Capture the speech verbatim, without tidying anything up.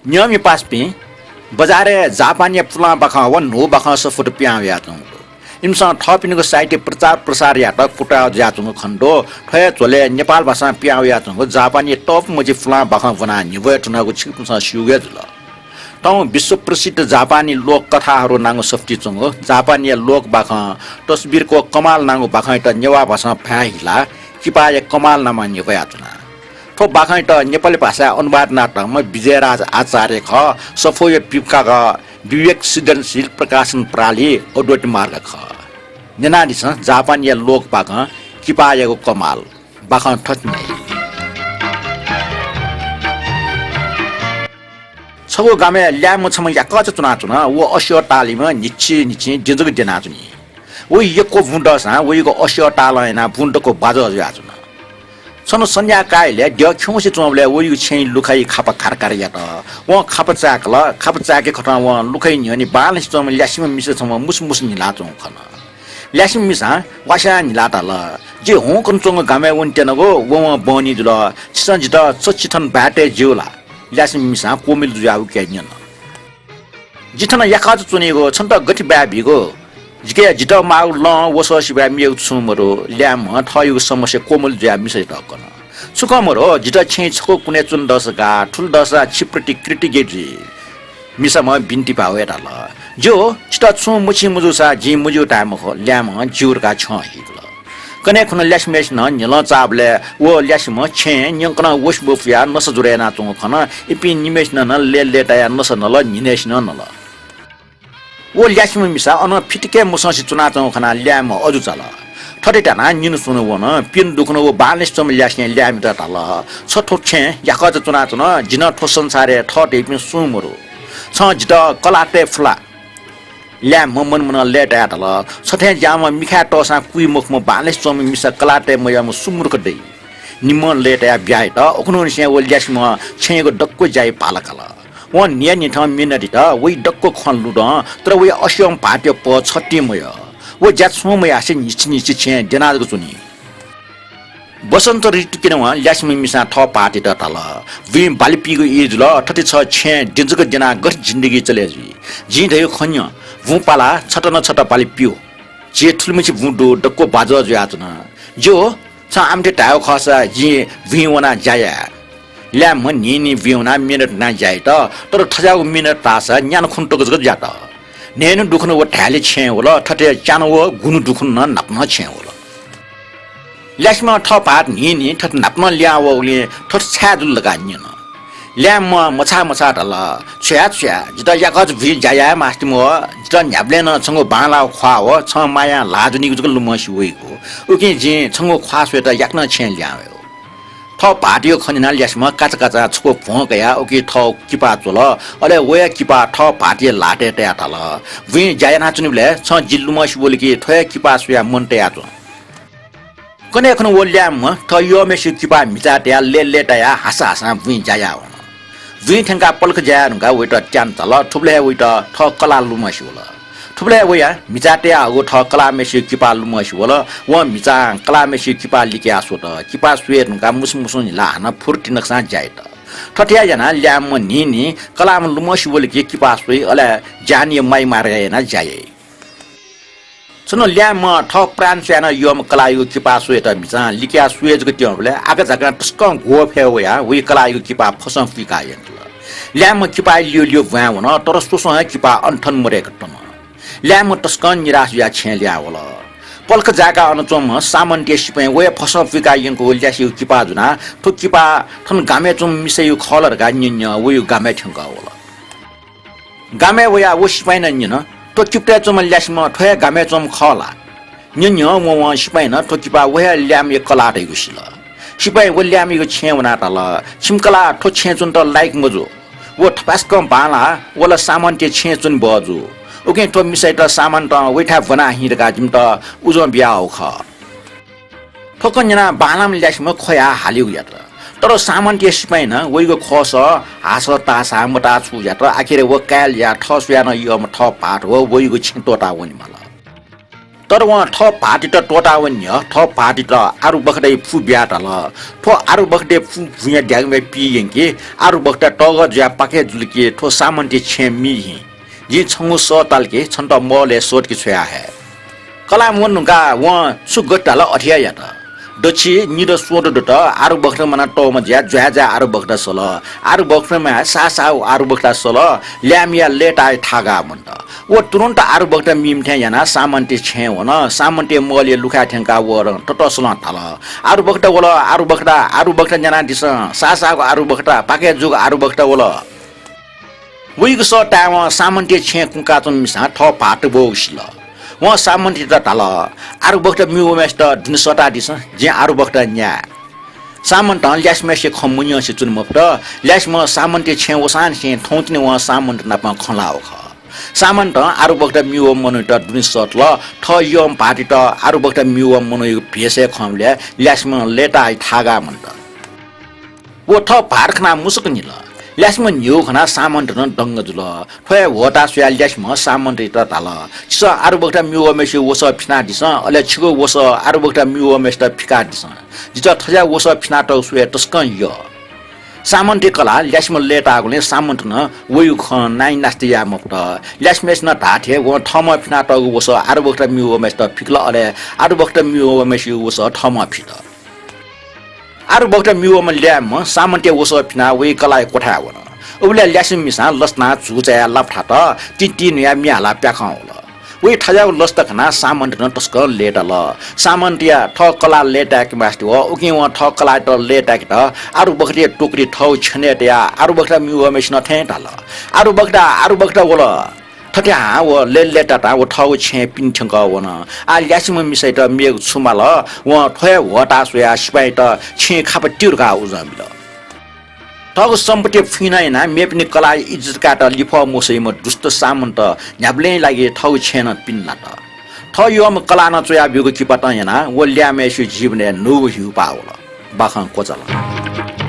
न्यंमि पासापिं, बजारय् जापानया पुलां बाखं व न्हू बाखं सफूत पिहां वयाच्वंगु दु। इमिसं थःपिनिगु साहित्य प्रचार प्रसार यायेत कुतः जुयाच्वंगु खनेदु। थ्व हे झ्वलय् नेपाल भाषां पिहां वयाच्वंगु जापानया तःपु मछि पुलां बाखं ब्वनाः न्ह्यब्वये धुनागु छिकपिन्सं स्यूगु हे जुल। थौं विश्व प्रसिद्ध जापानी लोककथाहरू नांगु सफुतिइ च्वंगु जापानया लोक बाखं तस्बिरको कमाल नांगु बाखंयात नेवाः भाषां भाय् हिलाः किपाःया कमाल नामं न्ह्यब्वयाच्वना। थ्व बाखंयात नेपाली भाषाय् अनुवाद यानातःम्ह विजयराज आचार्य खः। सफूया पिपाक विवेक सृजनशील प्रकाशन प्रालि अद्वैत मार्ग खः। न्यनादिसँ जापानया लोक बाखं किपाःयागु कमाल। बाखं थथे न्ह्याइ। छगू गामय् ल्याय्म्ह छम्ह याकःचा च्वनाच्वन। व अस्यः ताःलाइम्ह, न्हिच्छि न्हिच्छि दें जक द्यनाच्वनी। वइ यक्व बुँ दःसां वइगु अस्यः तालं यानाः बुँ दक्व बाजः जुयाच्वन। छन्हु सन्ध्या काःबलय् द्यः खिउँसे च्वंबलय् वइगु छेँय् लुखाइ खापा खारखार यात। वं खापा चाय्‌कल। खापा चाय्‌के खतं वं लुखाइ न्ह्यःने बांलासे च्वंम्ह ल्यासेम्ह मिसा छम्ह मुसुमुसु न्हिलाच्वंगु खन। ल्यासेम्ह मिसां वास्यां न्हिलाः धाल, "जि हुंकन च्वंगु गामय् वनेत्यनागु, व वं बहनी जुल। छिसं जितः चच्छि थन बाय् तये ज्यू ला?" ल्यासेम्ह मिसां क्वमिल जुयाः उकियात न्यन। "जि थन याकःचा च्वनीगु, छन्त गथे बाय् बीगु? जिके जितः माःगु लं, वसः सिवाय् मेगु छुं मदु।" ल्याय्म्हं थःयागु समस्या क्वमिल जुयाः मिसायात कन। "छुं खँ मदु, जितः छेँय् छकू कुनय् च्वने दःसा गाः, थुलि दःसा छि प्रति कृतज्ञ जुइ।" मिसाम्हं बिन्ति भावय् धाल, "ज्यू, छितः छुं मछिं मजूसा जिं मज्यू धाये मखु।" ल्याय्म्हं ज्यू धकाः छ्यं हिकल। कन्हय् खुन्हु ल्यासेम्हय्‌सिनं न्हिलं चाःबलय् व ल्यासेम्ह छेँय् न्यंकनं वसि मफुयाः नसा ज्वर यानाच्वंगु खन। इपिं निम्हय्‌सिनं नं लय्‌लय्‌तायाः नसा नल, न्हिनय्‌सिनं नल। व ल्यासेम्ह मिसा अनं फितिकय् मसंसे च्वनाच्वंगु खनाः ल्याय्म्ह अजू चाल। थथे धयाः निन्हु स्वन्हु वन। प्यन्हु दुखुन्हु व बांलासे च्वंम्ह ल्यासें ल्याय्‌म्हयात धाल, "छ थ्व छेँय् याकःचा च्वनाच्वन, जि नं थ्व संसारय् थः धइपिं सुं मदु। छं जितः कलाः तये फु ला?" ल्याय्‌म्हं मनमनं लय्‌तायाः धाल, "छ थें ज्याःम्ह मिखाय् तःसां कुइ मखुम्ह बांलासे च्वंम्ह मिसा कलाः तये मयःम्ह सु मूर्ख दइ?" निम्हं लय्‌तायाः बिया हयात। उखुन्हुनिसें व ल्यासेम्हं छेँयागु दक्व ज्याइ भाला काल। वं न्हियान्हिथं मेहनत यात। वइ दक्व खँ लुधं, तर वया अस्यःम्ह भाःतया पह छतिं मयः। व ज्या छुं मयासें न्हिच्छि न्हिच्छि छेँय् द्यना जक च्वनी। वसन्त ऋतु क्यनेवं ल्यासेम्ह मिसां थः भाःतयात धाल, "बुँइ बाली पीगु ई जुल, थथे छ छेँय् दें जक द्यनाः गथे जिन्दगी चले जुइ? जिं धयागु खँ न्यँ, बुँ पालाः छता न छता बाली प्यू। झी थुलिमछि बुँ दु, दक्व बाजः जुयाच्वन। ज्यू, छं आमथे धायेगु खःसा जिं बुँइ वनाः ज्या याये।" ल्याय्‌म्हं न्हिं न्हिं बुँइ वनाः मेहनत यानाः ज्या यात, तर थज्याःगु मेहनत धाःसा न्यान्हु खुन्हु तक जक ज्यात। न्हय्‌न्हु दुखुन्हु व धाय्‌लय् छेँय् वल, थथे च्यान्हु व गुन्हु दुखुन्हु नं न्हापां छेँय् वल। ल्यासेम्हं थः भाःत न्हिं न्हिं थथे न्हापां लिहां वःगुलिं थथे छाय् जुल धकाः न्यन। ल्याय्‌म्हं मछाः मछाः धाल, "छु याये, छु याये, जितः याकःचा बुँइ ज्या याये मास्ति मवः। जितः न्ह्याबलें नं छंगु बांलाःगु ख्वाः व छं मायां ल्हाः ज्वनीगु जक लुमंसे वइगु। उकिं जिं छंगु ख्वाः स्वयेत याकनं छेँय् लिहां वयेगु।" थः भाःतयागु खँ न्यनाः ल्यासेम्हं काचाकाचां छकू भ्वं कयाः उकी थःगु किपा च्वल। अले वया किपा थः भाःतया ल्हातय् तयाः धाल, "बुँइ ज्या यानाच्वनीबलय् छं जि लुमंसे वल कि थ्व हे किपा स्वयाः मन तयाच्वँ।" कन्हय् खुन्हु व ल्याय्‌म्ह थः यःम्हय्‌सिगु किपाः म्हिचाय् तयाः लय्‌लय्‌तायाः हासा हासां बुँइ ज्या याः वन। बुँइ थ्यंकाः पलख ज्या याये धुंकाः वयात त्यान झाल। थुबलय् हे वयात थः कलाः लुमंसे वल। थुबलय् हे वया म्हिचाय् तयाहःगु थः कलाःम्हय्‌सिगु किपाः लुमंसे वल। वं म्हिचां कलाःम्हय्‌सिगु किपाः लिकयाः स्वत। किपाः स्वये धुंकाः मुसु मुसुं न्हिलाः हानं फुर्ति नकसां ज्या यात। थथे यानाः ल्याय्‌म्ह न्हिं न्हिं कलाःम्ह लुमंसे वल कि किपाः स्वइ, अले ज्यानया माइ मार्गय् यानाः ज्या याइ। छन्हु ल्याय्‌म्हं थः प्राण स्वयाः नं यःम्ह कलाःयागु किपाः स्वयेत म्हिचां लिकयाः स्वये जक त्यंबलय् आकाझाकां तसकं ग्वःफय् वयाः वइ कलाःयागु किपाः फसं पुइकाः यंकल। ल्याय्‌म्ह किपाः ल्यू ल्यू ब्वाँय् वन, तर स्वस्वं हे किपाः अन थन मदय्‌क तन। ल्याय्‌म्ह तसकं निराश जुयाः छेँय् लिहां वल। पलख जाय्‌काः अन च्वंम्ह सामन्तया सिपाइँ वया फसं पुइकाः यंकूगु ल्यासेयागु किपाः ज्वनाः थ्व किपाः थन गामय् च्वंम्ह मिसायागु खः ला धकाः न्यने न्यं वयागु गामय् थ्यंकः वल। गामय् वयाः व सिपाइँनं न्यन, "थ्व किपुतय् च्वंम्ह ल्यासेम्ह थ्व हे गामय् च्वंम्ह खः ला?" न्यने न्यं वं सिपाइँनं थ्व किपाः व हे ल्याय्‌म्हया कलाः धइगु सिल। सिपाइँ व ल्याय्‌म्हयागु छेँय् वनाः धाल, "छिमि कलाः थ्व छेँय् च्वनेत लायक मजू। व थपाय्‌सकं बांलाः वल सामन्तया छेँय् च्वने बहः जू। उकिं थ्व मिसायात सामन्तं वइथाय् ब्वना हि धकाः जिमित उजं बियाहःगु खः।" थ्व खँ न्यनाः बांलाःम्ह ल्यासेम्ह ख्वयाः हालेगु यात। तर सामन्तया सिपाइँनं वइगु खःसः हासः ताःसां मताः छुं यात। आखिरय् व काय्‌ल जुयाः थः स्वयाः नं यःम्ह थः भाःत व वइगु छेँ त्वःताः वनेमाल। तर वं थः भाःतयात त्वःतावने न्ह्यः थः भाःतयात आरुबखतया फु बियाः धाल, थ्व आरुबखतया फु भुइँया ध्यागुम्हय् पिइ यंकि, आरुबखत तःगः जुयाः पाखे जुल कि थ्व सामन्तया छेँ मी हिँ। जिं छंगु सः ताल कि छन्त महलय् सःतके छ्वया हये। कलाः मन्धुंकाः वं छु गथे धाल अथे हे यात। दच्छि निदँ स्वदँ दुत, आरुबखत म्वाना तःम्ह जुयाः ज्वाय् ज्वाय् आरुबखत सल। आरुबखतम्ह साः साःगु आरुबखत सल, ल्याय्म्हया लय्ताः थाःगाः मन्त। व तुरुन्त आरुबखत मीम्ह थें यानाः सामन्तया छेँय् वन। सामन्तया महलया लुखाय् थ्यंकाः वं ततसलं धाल, आरुबखत वल, आरुबखत, आरुबखत न्यानादिसँ, साः साःगु आरुबखत, पाखे जूगु आरुबखत वल। वइगु सः तायेवं सामन्तया छेँय् कुंकाच्वंम्ह मिसां थः भाःत ब्वःगु सिल। वं सामन्तयात धाल, आरुबखत म्यू वःम्हय्सित दुने सःतादिसँ, जिं आरुबखत न्याये। सामन्तं ल्यासेम्हय्सिया खँ मन्यंसे च्वने मफुत। ल्यासेम्ह सामन्तया छेँय् वसांनिसें थौंतिनि वं सामन्त नाप खँ ल्हाःगु खः। सामन्तं आरुबखत म्यू वःम्ह मनूयात दुने सःतल। थः यःम्ह भाःतयात आरुबखत म्यू वःम्ह मनूयागु भेषय् खंबलय् ल्यासेम्ह लय्ताः थाःगाः मन्त। व थः भाःत खनाः मुसुक निल। ल्यासेम्ह न्ह्यू खनाः सामन्त नं दंग जुल। थ्व हे ह्वःताः स्वयाः ल्यासेम्हं सामन्तयात धाल, छिसं आरुबखत म्यू वःम्हय्सिगु वसः फिनादिसँ, अले छिगु वसः आरुबखत म्यू वःम्हय्सित फिकादिसँ। जितः थज्याःगु वसः फिनातःगु स्वयाः तसकं यः। सामन्तया कलाः ल्यासेम्ह लय्ताःगुलिं सामन्तं वइगु खँ नाइनास्ति याये मफुत। ल्यासेम्हय्सिनं धाःथें वं थःम्हं फिनातःगु वसः आरुबखत म्यू वःम्हय्सित फिकल, अले आरुबखत म्यू वःम्हय्सिगु वसः थःम्हं फित। आरुबखत म्यू वःम्ह ल्याय्म्ह सामन्तया वसः फिनाः वइ कलाःया क्वथाय् वन। उबलय् ल्यासेम्ह मिसां लसतां झू चायाः लापा थात, तिंतिं न्हुयाः म्ये हालाः प्याखं वल। वइ थज्याःगु लसता खनाः सामन्त नं तसकं लय्ताल। सामन्तया थः कलाः लय्ताय्के मास्ति वः, उकिं वं थः कलाःयात लय्ताय्केत आरुबखतया टोकरी थःगु छेनय् तयाः आरुबखत म्यू वःम्हय्सिनं थें धाल, आरुबखत, आरुबखत वल। थथे हां व लय्लय्तातां व थःगु छेँय् पिने थ्यंकः वन। आः ल्यासेम्ह मिसायात मेगु छु माल? वं थ्व हे ह्वःताः स्वयाः सिपाइँयात छेँय् खापा त्यु धकाः उजं बिल। थःगु सम्पत्ति फुइँ नं यानाः मेपिनि कलाःया इज्जत कायेत लिफः मस्वइम्ह दुष्ट सामन्त न्ह्याबलें लागि थःगु छेँय् नं पिने लात। थः यःम्ह कलालं च्वयाब्यूगु किपातं यानाः व ल्याय्म्हय्सिगु जीवनय् न्हूगु ह्यूपाः वल। बाखं क्वचाल।